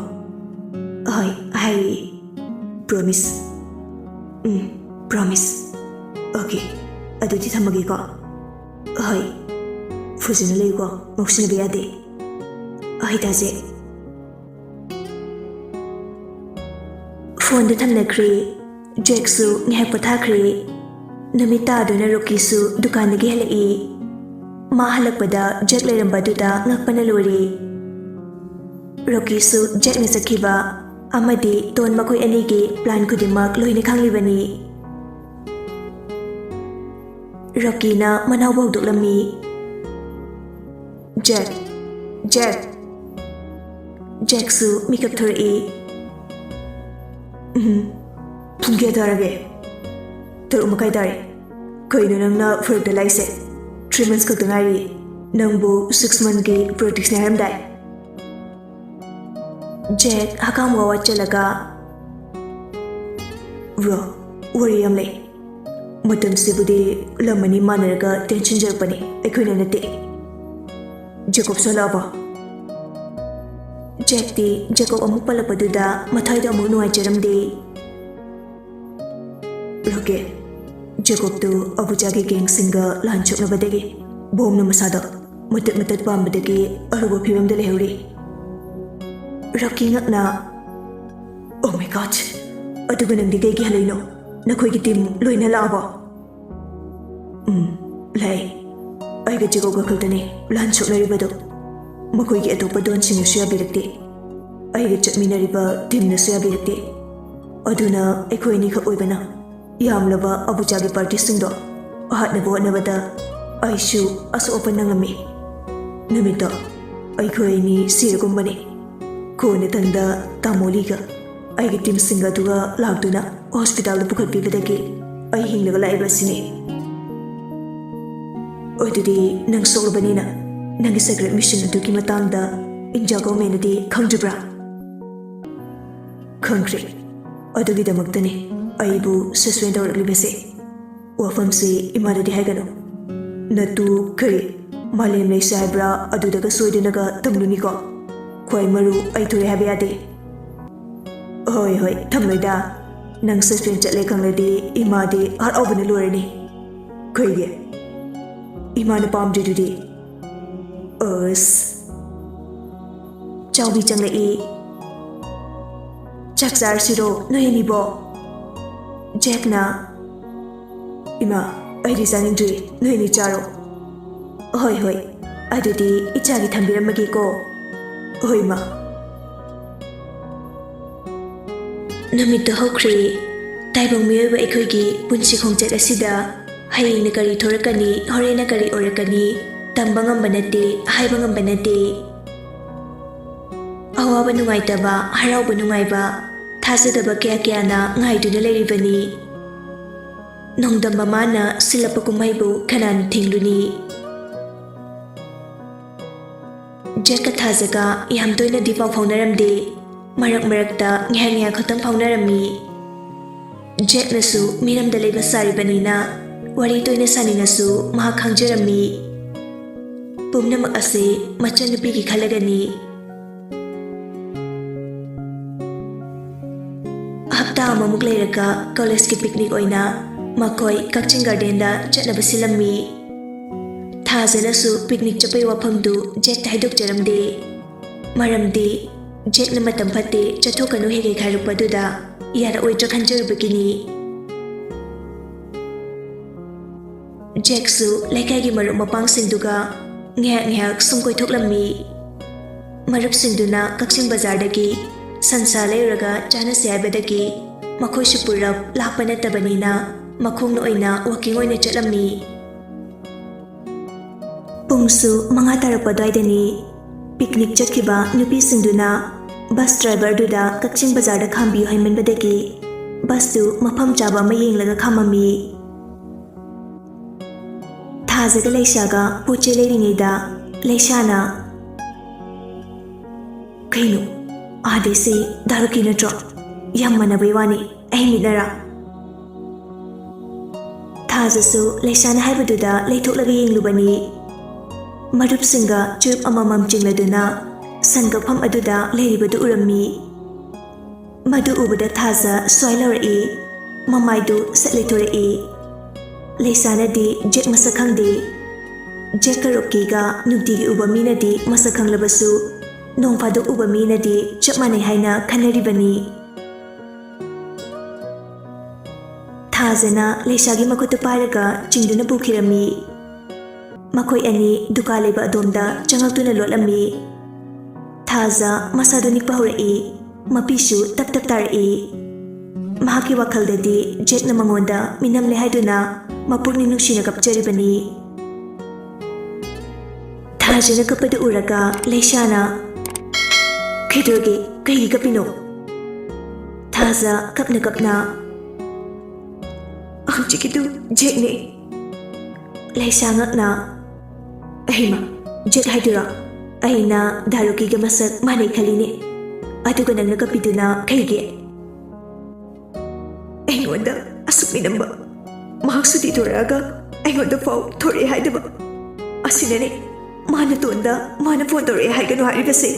ꯑꯍꯣꯏ, ꯍꯥꯏꯔꯛꯏ꯫ ꯄ꯭ꯔꯣꯃꯤꯁ? ꯎꯝ, ꯄ꯭ꯔꯣꯃꯤꯁ꯫ ꯑꯣꯀꯦ, ꯑꯗꯨꯗꯤ ꯊꯝꯃꯒꯦꯀꯣ꯫ ꯍꯣꯏ, ꯐꯖꯅ ꯂꯩꯌꯨꯀꯣ, ꯉꯥꯎꯁꯤꯟꯅꯕ ꯌꯥꯗꯦ꯫ ꯍꯣꯏ, ꯇꯥꯖꯦ꯫ ꯐꯣꯟꯗꯨ ꯊꯝꯅꯈ꯭ꯔꯦ꯫ ꯖꯦꯛꯁꯨ ꯉꯥꯏꯍꯥꯛ ꯄꯣꯊꯥꯈ꯭ꯔꯦ꯫ ꯅꯨꯃꯤꯠ ꯇꯥꯗꯨꯅ ꯔꯣꯀꯤꯁꯨ ꯗꯨꯀꯥꯟꯗꯒꯤ ꯍꯜꯂꯛꯏ꯫ ꯃꯥ ꯍꯜꯂꯛꯄꯗ ꯖꯦꯛ ꯂꯩꯔꯝꯕꯗꯨꯗ ꯉꯛꯄꯅ ꯂꯣꯏꯔꯦ꯫ ꯔꯣꯀꯤꯁꯨ ꯖꯦꯛꯅ ꯆꯠꯈꯤꯕ ꯑꯃꯗꯤ ꯇꯣꯟ ꯃꯈꯣꯏ ꯑꯅꯤꯒꯤ ꯄ꯭ꯂꯥꯟ ꯈꯨꯗꯤꯡꯃꯛ ꯂꯣꯏꯅ ꯈꯪꯂꯤꯕꯅꯤ꯫ ꯔꯣꯀꯤꯅ ꯃꯅꯥꯎꯕꯨ ꯍꯧꯗꯣꯛꯂꯝꯃꯤ꯫ "ꯖꯦꯛ, ꯖꯦꯛ!" ꯖꯦꯛꯁꯨ ꯃꯤꯀꯞ ꯊꯣꯔꯛꯏ꯫ "ꯎꯝ, ꯄꯨꯡ ꯀꯌꯥ ꯇꯥꯔꯒꯦ?" "ꯇꯔꯨꯛ ꯃꯈꯥꯏ ꯇꯥꯔꯦ꯫ ꯀꯩꯅꯣ ꯅꯪꯅ ꯐꯔꯛꯇ ꯂꯥꯛꯏꯁꯦ? Three months ꯈꯛꯇ ꯉꯥꯏꯔꯤ꯫ ꯅꯪꯕꯨ six monthꯀꯤ practiceꯅꯦ ꯍꯥꯏꯔꯝꯗꯥꯏ?" ꯖꯦꯛ ꯍꯀꯥꯝ ꯋꯥ ꯋꯥ ꯆꯜꯂꯒ, "ꯕ꯭ꯔꯣ, ꯋꯥꯔꯤ ꯌꯥꯝ ꯂꯩ꯫ ꯃꯇꯝꯁꯤꯕꯨꯗꯤ ꯂꯝ ꯑꯅꯤ ꯃꯥꯟꯅꯔꯒ ꯇꯦꯟꯁꯤꯟꯖꯔꯛꯄꯅꯤ, ꯑꯩꯈꯣꯏꯅ ꯅꯠꯇꯦ꯫" "ꯖꯦꯀꯣꯕꯁꯨ ꯍꯜꯂꯛꯑꯕꯣ?" ꯖꯦꯛꯇꯤ ꯖꯦꯀꯣꯕ ꯑꯃꯨꯛ ꯄꯜꯂꯛꯄꯗꯨꯗ ꯃꯊꯥꯏꯗꯣ ꯑꯃꯨꯛ ꯅꯨꯡꯉꯥꯏꯖꯔꯝꯗꯦ꯫ "ꯔꯣꯀꯤ, ꯖꯦꯀꯣꯕꯇꯨ ꯑꯕꯨꯆꯥꯒꯤ ꯒꯦꯡꯁꯤꯡꯒ ꯂꯥꯟ ꯁꯣꯛꯅꯕꯗꯒꯤ ꯕꯣꯝꯅ ꯃꯁꯥꯗꯣ ꯃꯇꯠ ꯃꯇꯠ ꯄꯥꯝꯕꯗꯒꯤ ꯑꯔꯨꯕ ꯐꯤꯕꯝꯗ ꯂꯩꯍꯧꯔꯤ꯫" ꯔꯣꯀꯤ ꯉꯛꯅ, "Oh my God! ꯑꯗꯨꯒ ꯅꯪꯗꯤ ꯀꯩꯒꯤ ꯍꯜꯂꯛꯏꯅꯣ? ꯅꯈꯣꯏꯒꯤ ꯇꯤꯝ ꯂꯣꯏꯅ ꯂꯥꯛꯑꯕꯣ?" "ꯎꯝ, ꯂꯥꯛꯑꯦ꯫ ꯑꯩꯒ ꯖꯦꯀꯣꯕꯒ ꯈꯛꯇꯅꯦ ꯂꯥꯟ ꯁꯣꯛꯅꯔꯤꯕꯗꯣ꯫ ꯃꯈꯣꯏꯒꯤ ꯑꯇꯣꯞꯄ ꯗꯣꯟꯁꯤꯡꯅꯁꯨ ꯌꯥꯕꯤꯔꯛꯇꯦ꯫ ꯑꯩꯒ ꯆꯠꯃꯤꯟꯅꯔꯤꯕ ꯇꯤꯝꯅꯁꯨ ꯌꯥꯕꯤꯔꯛꯇꯦ꯫ ꯑꯗꯨꯅ ꯑꯩꯈꯣꯏ ꯑꯅꯤꯈꯛ ꯑꯣꯏꯕꯅ ꯌꯥꯝꯂꯕ ꯑꯕꯨꯆꯥꯒꯤ ꯄꯥꯔꯇꯤꯁꯤꯡꯗꯣ ꯍꯥꯠꯅꯕ ꯍꯣꯠꯅꯕꯗ ꯑꯩꯁꯨ ꯑꯁꯣꯛ ꯑꯄꯟ ꯅꯪꯂꯝꯃꯤ꯫ ꯅꯨꯃꯤꯠꯇꯣ ꯑꯩꯈꯣꯏ ꯑꯅꯤ ꯁꯤꯔꯒꯨꯝꯕꯅꯤ꯫ ꯀꯣꯟꯅꯊꯪꯗ ꯇꯥꯃꯣꯂꯤꯒ ꯑꯩꯒꯤ ꯇꯤꯝꯁꯤꯡ ꯑꯗꯨꯒ ꯂꯥꯛꯇꯨꯅ ꯍꯣꯁꯄꯤꯇꯥꯜꯗ ꯄꯨꯈꯠꯄꯤꯕꯗꯒꯤ ꯑꯩ ꯍꯤꯡꯂꯒ ꯂꯥꯛꯏꯕ ꯑꯁꯤꯅꯤ꯫" "ꯑꯗꯨꯗꯤ ꯅꯪ ꯁꯣꯛꯂꯕꯅꯤꯅ ꯅꯪꯒꯤ secret mission ꯑꯗꯨꯒꯤ ꯃꯇꯥꯡꯗ ꯏꯟꯗꯤꯌꯥ ꯒꯣꯔꯃꯦꯟꯅꯗꯤ ꯈꯪꯗ꯭ꯔꯤꯕ꯭ꯔꯥ?" ꯈꯪꯈ꯭ꯔꯦ꯫ ꯑꯗꯨꯒꯤꯗꯃꯛꯇꯅꯤ ꯑꯩꯕꯨ ꯁꯁꯄꯦꯟ ꯇꯧꯔꯛꯂꯤꯕꯁꯦ꯫ ꯋꯥꯐꯝꯁꯤ ꯏꯃꯥꯗꯗꯤ ꯍꯥꯏꯒꯅꯨ꯫ ꯅꯠꯇꯨ ꯀꯔꯤ? ꯃꯥꯂꯦꯝ ꯂꯩꯁꯤ ꯍꯥꯏꯕ꯭ꯔꯥ? ꯑꯗꯨꯗꯒ ꯁꯣꯏꯗꯨꯅꯒ ꯊꯝꯂꯨꯅꯤꯀꯣ꯫ ꯈ꯭ꯋꯥꯏ ꯃꯔꯨ ꯑꯩ ꯊꯣꯛꯑꯦ ꯍꯥꯏꯕ ꯌꯥꯗꯦ꯫ ꯍꯣꯏ, ꯍꯣꯏ, ꯊꯝꯂꯣꯏꯗ꯫ ꯅꯪ ꯁꯁꯄꯦꯟ ꯆꯠꯂꯦ ꯈꯪꯂꯗꯤ ꯏꯃꯥꯗꯤ ꯍꯔꯥꯎꯕꯅ ꯂꯣꯏꯔꯅꯤ꯫ ꯀꯩꯒꯤ? ꯏꯃꯥꯅ ꯄꯥꯝꯗ꯭ꯔꯤꯗꯨꯗꯤ꯫ ꯑꯁ꯫ ꯆꯥꯎꯕꯤ ꯆꯪꯂꯛꯏ꯫ "ꯆꯥꯛ ꯆꯥꯔꯁꯤꯔꯣ ꯅꯣꯏ ꯑꯅꯤꯕꯣ?" ꯖꯦꯛꯅ, "ꯏꯃꯥ, ꯑꯩꯗꯤ ꯆꯥꯅꯤꯡꯗ꯭ꯔꯤ, ꯅꯣꯏ ꯑꯅꯤ ꯆꯥꯔꯣ꯫" "ꯍꯣꯏ, ꯍꯣꯏ, ꯑꯗꯨꯗꯤ ꯏꯆꯥꯒꯤ ꯊꯝꯕꯤꯔꯝꯃꯒꯦꯀꯣ꯫" "ꯍꯣꯏ, ꯏꯃꯥ꯫" ꯅꯨꯃꯤꯠꯇꯨ ꯍꯧꯈ꯭ꯔꯦ꯫ ꯇꯥꯏꯕꯪ ꯃꯤꯑꯣꯏꯕ ꯑꯩꯈꯣꯏꯒꯤ ꯄꯨꯟꯁꯤ ꯈꯣꯡꯆꯠ ꯑꯁꯤꯗ ꯍꯌꯦꯡꯅ ꯀꯔꯤ ꯊꯣꯔꯛꯀꯅꯤ, ꯍꯣꯔꯦꯟꯅ ꯀꯔꯤ ꯑꯣꯏꯔꯛꯀꯅꯤ, ꯇꯝꯕ ꯉꯝꯕ ꯅꯠꯇꯦ, ꯍꯥꯏꯕ ꯉꯝꯕ ꯅꯠꯇꯦ꯫ ꯑꯋꯥꯕ ꯅꯨꯡꯉꯥꯏꯇꯕ, ꯍꯔꯥꯎꯕ ꯅꯨꯡꯉꯥꯏꯕ, ꯊꯥꯖꯗꯕ ꯀꯌꯥ ꯀꯌꯥꯅ ꯉꯥꯏꯗꯨꯅ ꯂꯩꯔꯤꯕꯅꯤ꯫ ꯅꯣꯡꯗꯝ ꯃꯃꯥꯅ ꯁꯤꯜꯂꯛꯄ ꯀꯨꯝꯍꯩꯕꯨ ꯀꯅꯥꯅ ꯊꯤꯡꯂꯨꯅꯤ? ꯖꯦꯛꯀ ꯊꯥꯖꯒ ꯌꯥꯝ ꯇꯣꯏꯅꯗꯤ ꯄꯥꯎ ꯐꯥꯎꯅꯔꯝꯗꯦ꯫ ꯃꯔꯛ ꯃꯔꯛꯇ ꯉꯥꯏꯍꯥꯛ ꯉꯥꯏꯍꯥꯛ ꯈꯛꯇꯪ ꯐꯥꯎꯅꯔꯝꯃꯤ꯫ ꯖꯦꯛꯅꯁꯨ ꯃꯤꯔꯝꯗ ꯂꯩꯕ ꯁꯥꯔꯤꯕꯅꯤꯅ ꯋꯥꯔꯤ ꯇꯣꯏꯅ ꯁꯥꯅꯤꯡꯉꯁꯨ ꯃꯍꯥꯛ ꯈꯪꯖꯔꯝꯃꯤ꯫ ꯄꯨꯝꯅꯃꯛ ꯑꯁꯤ ꯃꯆꯟꯅꯨꯄꯤꯒꯤ ꯈꯜꯂꯒꯅꯤ꯫ ꯍꯞꯇꯥ ꯑꯃꯃꯨꯛ ꯂꯩꯔꯒ ꯀꯣꯂꯦꯖꯀꯤ ꯄꯤꯛꯅꯤꯛ ꯑꯣꯏꯅ ꯃꯈꯣꯏ ꯀꯛꯆꯤꯡ ꯒꯥꯔꯗꯦꯟꯗ ꯆꯠꯅꯕ ꯁꯤꯜꯂꯝꯃꯤ꯫ ꯊꯥꯖꯅꯁꯨ ꯄꯤꯛꯅꯤꯛ ꯆꯠꯄꯒꯤ ꯋꯥꯐꯝꯗꯨ ꯖꯦꯛꯇ ꯍꯥꯏꯗꯣꯛꯆꯔꯝꯗꯦ꯫ ꯃꯔꯝꯗꯤ ꯖꯦꯛꯅ "ꯃꯇꯝ ꯐꯠꯇꯦ, ꯆꯠꯊꯣꯛꯀꯅꯨ" ꯍꯦꯛ ꯍꯦꯛ ꯍꯥꯏꯔꯛꯄ ꯑꯗꯨꯗ ꯌꯥꯔꯛꯑꯣꯏꯗ꯭ꯔꯥ ꯈꯟꯖꯔꯨꯕꯒꯤꯅꯤ꯫ ꯖꯦꯛꯁꯨ ꯂꯩꯀꯥꯏꯒꯤ ꯃꯔꯨꯞ ꯃꯄꯥꯡꯁꯤꯡꯗꯨꯒ ꯉꯥꯏꯍꯥꯛ ꯉꯥꯏꯍꯥꯛ ꯁꯨꯝ ꯀꯣꯏꯊꯣꯛꯂꯝꯃꯤ꯫ ꯃꯔꯨꯞꯁꯤꯡꯗꯨꯅ ꯀꯛꯆꯤꯡ ꯕꯖꯥꯔꯗꯒꯤ ꯁꯟꯁꯥ ꯂꯩꯔꯨꯔꯒ ꯆꯥꯅꯁꯦ ꯍꯥꯏꯕꯗꯒꯤ ꯃꯈꯣꯏꯁꯨ ꯄꯨꯔꯞ ꯂꯥꯞꯄ ꯅꯠꯇꯕꯅꯤꯅ ꯃꯈꯣꯡꯅ ꯑꯣꯏꯅ ꯋꯥꯀꯤꯡ ꯑꯣꯏꯅ ꯆꯠꯂꯝꯃꯤ꯫ ꯄꯨꯡꯁꯨ ꯃꯉꯥ ꯇꯥꯔꯛꯄ ꯑꯗꯨꯋꯥꯏꯗꯅꯤ꯫ ꯄꯤꯛꯅꯤꯛ ꯆꯠꯈꯤꯕ ꯅꯨꯄꯤꯁꯤꯡꯗꯨꯅ ꯕꯁ ꯗ꯭ꯔꯥꯏꯚꯔꯗꯨꯗ ꯀꯛꯆꯤꯡ ꯕꯖꯥꯔꯗ ꯈꯥꯝꯕꯤꯌꯨ ꯍꯥꯏꯃꯟꯕꯗꯒꯤ ꯕꯁꯇꯨ ꯃꯐꯝ ꯆꯥꯕ ꯑꯃ ꯌꯦꯡꯂꯒ ꯈꯥꯝꯃꯝꯃꯤ꯫ ꯊꯥꯖꯒ ꯂꯩꯁꯥꯒ ꯄꯣꯠ ꯆꯩ ꯂꯩꯔꯤꯉꯩꯗ ꯂꯩꯁꯥꯅ, "ꯀꯩꯅꯣ, ꯑꯥꯗꯩꯁꯦ ꯗꯥ ꯔꯣꯀꯤ ꯅꯠꯇ꯭ꯔꯣ?" ꯌꯥꯝ ꯃꯥꯟꯅꯕꯩ ꯋꯥꯅꯤ, ꯑꯩ ꯃꯤꯠꯅꯔꯥ? ꯊꯥꯖꯁꯨ ꯂꯩꯁꯥꯅ ꯍꯥꯏꯕꯗꯨꯗ ꯂꯩꯊꯣꯛꯂꯒ ꯌꯦꯡꯂꯨꯕꯅꯤ꯫ ꯃꯔꯨꯞꯁꯤꯡꯒ ꯆꯨꯔꯨꯞ ꯑꯃꯃꯝ ꯆꯤꯡꯂꯗꯨꯅ ꯁꯟ ꯀꯛꯐꯝ ꯑꯗꯨꯗ ꯂꯩꯔꯤꯕꯗꯨ ꯎꯔꯝꯃꯤ꯫ ꯃꯗꯨ ꯎꯕꯗ ꯊꯥꯖ ꯁ꯭ꯋꯥꯏ ꯂꯥꯎꯔꯛꯏ꯫ ꯃꯃꯥꯏꯗꯨ ꯁꯠ ꯂꯩꯊꯣꯔꯛꯏ꯫ ꯂꯩꯁꯥꯅꯗꯤ ꯖꯦꯛ ꯃꯁꯛ ꯈꯪꯗꯦ꯫ ꯖꯦꯛꯀ ꯔꯣꯀꯤꯒ ꯅꯨꯡꯇꯤꯒꯤ ꯎꯕ ꯃꯤꯅꯗꯤ ꯃꯁꯛ ꯈꯪꯂꯕꯁꯨ, ꯅꯣꯡ ꯐꯥꯗꯣꯛ ꯎꯕ ꯃꯤꯅꯗꯤ ꯆꯞ ꯃꯥꯟꯅꯩ ꯍꯥꯏꯅ ꯈꯟꯅꯔꯤꯕꯅꯤ꯫ ꯊꯥꯖꯅ ꯂꯩꯁꯥꯒꯤ ꯃꯈꯨꯠꯇꯨ ꯄꯥꯏꯔꯒ ꯆꯤꯡꯗꯨꯅ ꯄꯨꯈꯤꯔꯝꯃꯤ꯫ ꯃꯈꯣꯏ ꯑꯅꯤ ꯗꯨꯀꯥꯟ ꯂꯩꯕ ꯑꯗꯣꯝꯗ ꯆꯪꯉꯛꯇꯨꯅ ꯂꯣꯠꯂꯝꯃꯤ꯫ ꯊꯥꯖ ꯃꯁꯥꯗꯨ ꯅꯤꯛꯄ ꯍꯧꯔꯛꯏ꯫ ꯃꯄꯤꯁꯨ ꯇꯞ ꯇꯞ ꯇꯥꯔꯛꯏ꯫ ꯃꯍꯥꯛꯀꯤ ꯋꯥꯈꯜꯗꯗꯤ ꯖꯦꯛꯅ ꯃꯉꯣꯟꯗ ꯃꯤꯅꯝꯂꯦ ꯍꯥꯏꯗꯨꯅ ꯃꯄꯨꯛꯅꯤꯡ ꯅꯨꯡꯁꯤꯅ ꯀꯞꯆꯔꯤꯕꯅꯤ꯫ ꯊꯥꯖꯅ ꯀꯞꯄꯗꯨ ꯎꯔꯒ ꯂꯩꯁꯥꯅ, "ꯀꯩꯗꯧꯔꯒꯦ? ꯀꯩꯒꯤ ꯀꯞꯄꯤꯅꯣ?" ꯊꯥꯖ ꯀꯞꯅ ꯀꯞꯅ, "ꯍꯧꯖꯤꯛꯀꯤꯗꯨ ꯖꯦꯛꯅꯦ꯫" ꯂꯩꯁꯥ ꯉꯛꯅ, "ꯑꯍꯩꯃ, ꯖꯦꯛ ꯍꯥꯏꯗꯨꯔꯣ? ꯑꯩꯅ ꯗꯥ ꯔꯣꯀꯤꯒ ꯃꯁꯛ ꯃꯥꯟꯅꯩ ꯈꯜꯂꯤꯅꯦ꯫ ꯑꯗꯨꯒ ꯅꯪꯅ ꯀꯞꯄꯤꯗꯨꯅ ꯀꯩꯒꯤ?" ꯑꯩꯉꯣꯟꯗ ꯑꯁꯨꯛ ꯃꯤꯅꯝꯕ, ꯃꯍꯥꯛ ꯁꯨꯇꯤ ꯊꯣꯔꯛꯑꯒ ꯑꯩꯉꯣꯟꯗ ꯐꯥꯎ ꯊꯣꯔꯛꯑꯦ ꯍꯥꯏꯗꯕ꯫ ꯑꯁꯤꯅꯅꯦ ꯃꯥ ꯅꯇꯣꯟꯗ ꯃꯥꯅ ꯐꯣꯟ ꯇꯧꯔꯛꯑꯦ ꯍꯥꯏꯒꯅꯨ ꯍꯥꯏꯔꯤꯕꯁꯦ꯫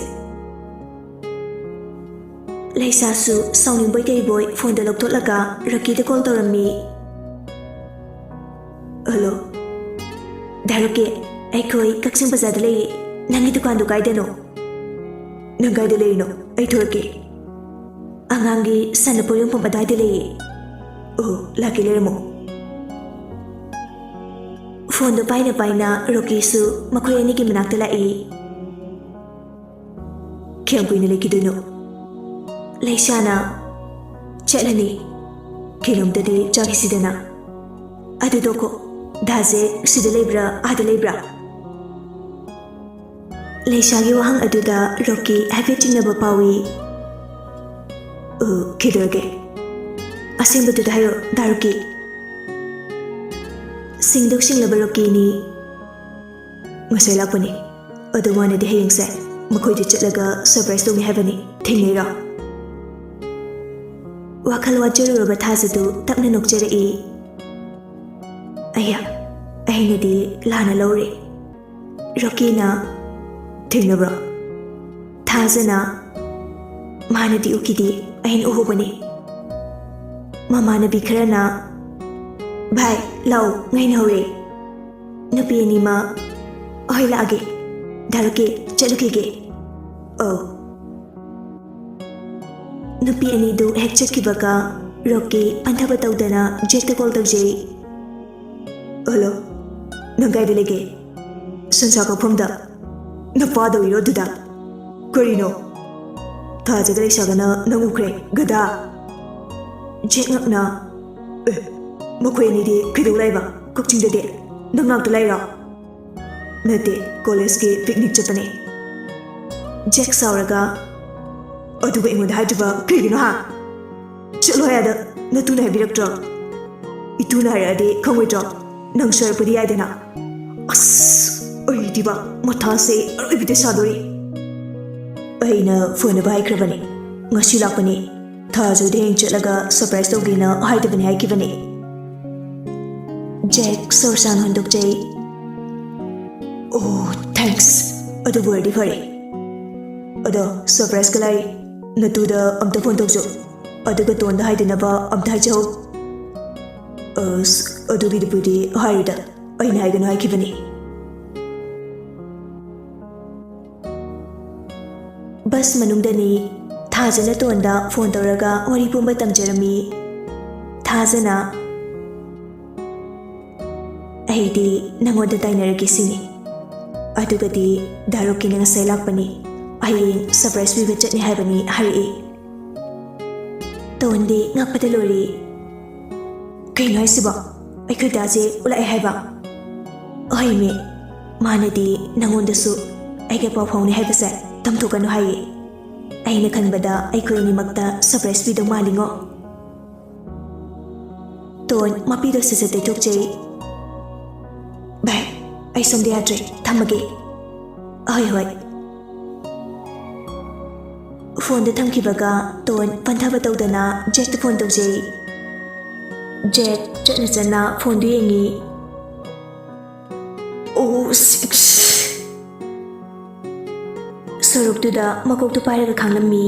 ꯂꯩꯁꯥꯁꯨ ꯁꯥꯎꯅꯤꯡꯕꯣꯏ ꯀꯩꯕꯣꯏ ꯐꯣꯟꯗꯣ ꯂꯧꯊꯣꯛꯂꯒ ꯔꯣꯀꯤꯗ ꯀꯣꯜ ꯇꯧꯔꯝꯃꯤ꯫ "ꯍꯜꯂꯣ, ꯗꯥ ꯔꯣꯀꯤ, ꯑꯩꯈꯣꯏ ꯀꯛꯆꯤꯡ ꯕꯖꯥꯔꯗ ꯂꯩꯌꯦ꯫ ꯅꯪꯒꯤ ꯗꯨꯀꯥꯟꯗꯨ ꯀꯥꯏꯗꯅꯣ?" "ꯅꯪ ꯀꯥꯏꯗ ꯂꯩꯔꯤꯅꯣ? ꯑꯩ ꯊꯣꯔꯛꯀꯦ꯫" "ꯑꯉꯥꯡꯒꯤ ꯁꯥꯟꯅꯄꯣꯠ ꯌꯣꯟꯐꯝ ꯑꯗꯨꯋꯥꯏꯗ ꯂꯩꯌꯦ꯫" "ꯑꯣ, ꯂꯥꯛꯀꯦ, ꯂꯩꯔꯝꯃꯣ꯫" ꯐꯣꯟꯗꯣ ꯄꯥꯏꯅ ꯄꯥꯏꯅ ꯔꯣꯀꯤꯁꯨ ꯃꯈꯣꯏ ꯑꯅꯤꯒꯤ ꯃꯅꯥꯛꯇ ꯂꯥꯛꯏ꯫ "ꯀꯌꯥꯝ ꯀꯨꯏꯅ ꯂꯩꯈꯤꯗꯣꯏꯅꯣ?" ꯂꯩꯁꯥꯅ, "ꯆꯠꯂꯅꯤ꯫ ꯀꯩꯅꯣꯝꯇꯗꯤ ꯆꯥꯈꯤꯁꯤꯗꯅ꯫ ꯑꯗꯨ ꯇꯣꯛꯈꯣ, ꯗꯥꯁꯦ ꯁꯤꯗ ꯂꯩꯕ꯭ꯔꯥ, ꯑꯥꯗ ꯂꯩꯕ꯭ꯔꯥ?" ꯂꯩꯁꯥꯒꯤ ꯋꯥꯍꯪ ꯑꯗꯨꯗ ꯔꯣꯀꯤ ꯍꯥꯏꯐꯦꯠ ꯆꯤꯡꯅꯕ ꯐꯥꯎꯏ꯫ "ꯑ, ꯀꯩꯗꯧꯔꯒꯦ? ꯑꯁꯦꯡꯕꯗꯨꯗ ꯍꯥꯏꯔꯣ, ꯗꯥ ꯔꯣꯀꯤ꯫" ꯁꯤꯡꯗꯣꯛ ꯁꯤꯡꯂꯕ ꯔꯣꯀꯤꯅꯤ꯫ "ꯉꯁꯥꯏ ꯂꯥꯛꯄꯅꯤ꯫ ꯑꯗꯣ ꯃꯥꯅꯗꯤ ꯍꯌꯦꯡꯁꯦ ꯃꯈꯣꯏꯗ ꯆꯠꯂꯒ ꯁꯔꯄ꯭ꯔꯥꯏꯁ ꯇꯧꯅꯤ ꯍꯥꯏꯕꯅꯤ꯫ ꯊꯦꯡꯅꯩꯔꯣ?" ꯋꯥꯈꯜ ꯋꯥꯖꯔꯨꯔꯕ ꯊꯥꯖꯗꯨ ꯇꯞꯅ ꯅꯣꯛꯆꯔꯛꯏ꯫ ꯑꯩꯌꯥ, ꯑꯩꯅꯗꯤ ꯂꯥꯟꯅ ꯂꯧꯔꯦ꯫ ꯔꯣꯀꯤꯅ, "ꯊꯦꯡꯅꯕ꯭ꯔꯣ?" ꯊꯥꯖꯅ, "ꯃꯥꯅꯗꯤ ꯎꯈꯤꯗꯦ, ꯑꯩꯅ ꯎꯍꯧꯕꯅꯤ꯫" ꯃꯃꯥꯟꯅꯕꯤ ꯈꯔꯅ, "ꯚꯥꯏ, ꯂꯥꯛꯑꯣ, ꯉꯥꯏꯅꯍꯧꯔꯦ꯫" ꯅꯨꯄꯤ ꯑꯅꯤꯃꯛ, "ꯑꯍꯣꯏ, ꯂꯥꯛꯑꯒꯦ꯫ ꯗꯥ ꯔꯣꯀꯤ, ꯆꯠꯂꯨꯈꯤꯒꯦ꯫" "ꯑꯧ꯫" ꯅꯨꯄꯤ ꯑꯅꯤꯗꯨ ꯍꯦꯛ ꯆꯠꯈꯤꯕꯒ ꯔꯣꯀꯤ ꯍꯟꯊꯕ ꯇꯧꯗꯅ ꯖꯦꯛꯇ ꯀꯣꯜ ꯇꯧꯖꯩ꯫ "ꯍꯜꯂꯣ, ꯅꯪ ꯀꯥꯏꯗ ꯂꯩꯒꯦ?" "ꯁꯟꯁꯥ ꯀꯛꯐꯝꯗ꯫" "ꯅꯄꯥꯗꯧꯔꯤꯔꯣ ꯑꯗꯨꯗ?" "ꯀꯔꯤꯅꯣ? ꯊꯥꯖꯒ ꯂꯩꯁꯥꯒꯅ ꯅꯪ ꯎꯈ꯭ꯔꯦ, ꯒꯗꯥ!" ꯖꯦꯛ ꯉꯛꯅ, "ꯑꯦ, ꯃꯈꯣꯏ ꯑꯅꯤꯗꯤ ꯀꯩꯗꯧ ꯂꯥꯛꯏꯕ ꯀꯛꯆꯤꯡꯗꯗꯤ? ꯅꯪ ꯉꯥꯛꯇ ꯂꯥꯛꯏꯔꯣ?" "ꯅꯠꯇꯦ, ꯀꯣꯂꯦꯖꯀꯤ ꯄꯤꯛꯅꯤꯛ ꯆꯠꯄꯅꯦ꯫" ꯖꯦꯛ ꯁꯥꯎꯔꯒ, "ꯑꯗꯨꯒ ꯑꯩꯉꯣꯟꯗ ꯍꯥꯏꯗ꯭ꯔꯤꯕ ꯀꯩꯒꯤꯅꯣ, ꯍꯥ? ꯆꯠꯂꯣ ꯍꯥꯏ ꯑꯗ, ꯅꯇꯨꯅ ꯍꯥꯏꯕꯤꯔꯛꯇ꯭ꯔꯣ? ꯏꯇꯨꯅ ꯍꯥꯏꯔꯛꯑꯗꯤ ꯈꯪꯉꯣꯏꯗ꯭ꯔꯣ? ꯅꯪ ꯁꯣꯏꯔꯛꯄꯗꯤ ꯌꯥꯏꯗꯅ꯫" ꯑꯁ, ꯑꯩꯗꯤꯕ ꯃꯊꯥꯁꯦ ꯑꯔꯣꯏꯕꯤꯗ ꯁꯥꯗꯣꯔꯤ꯫ ꯑꯩꯅ ꯐꯅꯕ ꯍꯥꯏꯈ꯭ꯔꯕꯅꯤ, ꯉꯁꯤ ꯂꯥꯛꯄꯅꯤ꯫ ꯊꯥꯖꯗ ꯍꯌꯦꯡ ꯆꯠꯂꯒ ꯁꯔꯄ꯭ꯔꯥꯏꯖ ꯇꯧꯒꯦꯅ ꯍꯥꯏꯗꯕꯅꯤ ꯍꯥꯏꯈꯤꯕꯅꯤ꯫ ꯖꯦꯛ ꯁꯣꯔ ꯁꯥꯡꯅ ꯍꯟꯗꯣꯛꯆꯩ꯫ "ꯑꯣ, ꯊꯦꯡꯛꯁ꯫ ꯑꯗꯨꯕꯨ ꯑꯣꯏꯔꯗꯤ ꯐꯔꯦ꯫ ꯑꯗꯣ ꯁꯔꯄ꯭ꯔꯥꯏꯖꯀ ꯂꯥꯏ, ꯅꯇꯨꯗ ꯑꯝꯇ ꯐꯣꯟ ꯇꯧꯖꯧ꯫ ꯑꯗꯨꯒ ꯇꯣꯟꯗ ꯍꯥꯏꯗꯅꯕ ꯑꯝꯇ ꯍꯥꯏꯖꯍꯧ꯫" "ꯑꯁ, ꯑꯗꯨꯒꯤꯗꯨꯕꯨꯗꯤ ꯍꯥꯏꯔꯣꯏꯗ, ꯑꯩꯅ ꯍꯥꯏꯒꯅꯨ ꯍꯥꯏꯈꯤꯕꯅꯤ꯫" ꯕꯁ ꯃꯅꯨꯡꯗꯅꯤ꯫ ꯊꯥꯖꯅ ꯇꯣꯟꯗ ꯐꯣꯟ ꯇꯧꯔꯒ ꯋꯥꯔꯤ ꯄꯨꯝꯕ ꯇꯝꯖꯔꯝꯃꯤ꯫ ꯊꯥꯖꯅ, "ꯑꯩꯗꯤ ꯅꯪꯉꯣꯟꯗ ꯇꯥꯏꯅꯔꯒꯦ ꯁꯤꯅꯤ꯫ ꯑꯗꯨꯒꯗꯤ ꯗꯥ ꯔꯣꯀꯤꯅ ꯉꯁꯥꯏ ꯂꯥꯛꯄꯅꯤ, ꯍꯌꯦꯡ ꯁꯔꯄ꯭ꯔꯥꯏꯖ ꯄꯤꯕ ꯆꯠꯅꯤ ꯍꯥꯏꯕꯅꯤ ꯍꯥꯏꯔꯛꯏ꯫" ꯇꯣꯟꯗꯤ ꯉꯛꯄꯗ ꯂꯣꯏꯔꯦ꯫ "ꯀꯩꯅꯣ ꯍꯥꯏꯁꯤꯕꯣ? ꯑꯩꯈꯣꯏ ꯗꯥꯁꯦ ꯎꯠꯂꯛꯑꯦ ꯍꯥꯏꯕ?" "ꯍꯣꯏꯃꯤ, ꯃꯥꯅꯗꯤ ꯅꯪꯉꯣꯟꯗꯁꯨ ꯑꯩꯒ ꯄꯥꯎ ꯐꯥꯎꯅꯤ ꯍꯥꯏꯕꯁꯦ ꯇꯝꯊꯣꯛꯀꯅꯨ ꯍꯥꯏꯌꯦ꯫ ꯑꯩꯅ ꯈꯟꯕꯗ ꯑꯩꯈꯣꯏ ꯑꯅꯤꯃꯛꯇ ꯁꯔꯄ꯭ꯔꯥꯏꯖ ꯄꯤꯗꯧ ꯃꯥꯜꯂꯤꯉꯣ꯫" ꯇꯣꯟ ꯃꯄꯤꯗꯣ ꯁꯠ ꯁꯠ ꯇꯩꯊꯣꯛꯆꯩ꯫ "ꯚꯥꯏ, ꯑꯩ ꯁꯣꯝꯗ ꯌꯥꯗ꯭ꯔꯦ, ꯊꯝꯃꯒꯦ꯫" "ꯍꯣꯏ, ꯍꯣꯏ꯫" ꯐꯣꯟꯗ ꯊꯝꯈꯤꯕꯒ ꯇꯣꯟ ꯄꯟꯊꯕ ꯇꯧꯗꯅ ꯖꯦꯛꯇ ꯐꯣꯟ ꯇꯧꯖꯩ꯫ ꯖꯦꯛ ꯆꯠꯅ ꯆꯠꯅ ꯐꯣꯟꯗꯨ ꯌꯦꯡꯉꯤ꯫ ꯑꯣ, ꯁꯤꯛꯁ꯫ ꯁꯣꯔꯣꯛꯇꯨꯗ ꯃꯀꯣꯛꯇꯨ ꯄꯥꯏꯔꯒ ꯈꯥꯡꯂꯝꯃꯤ꯫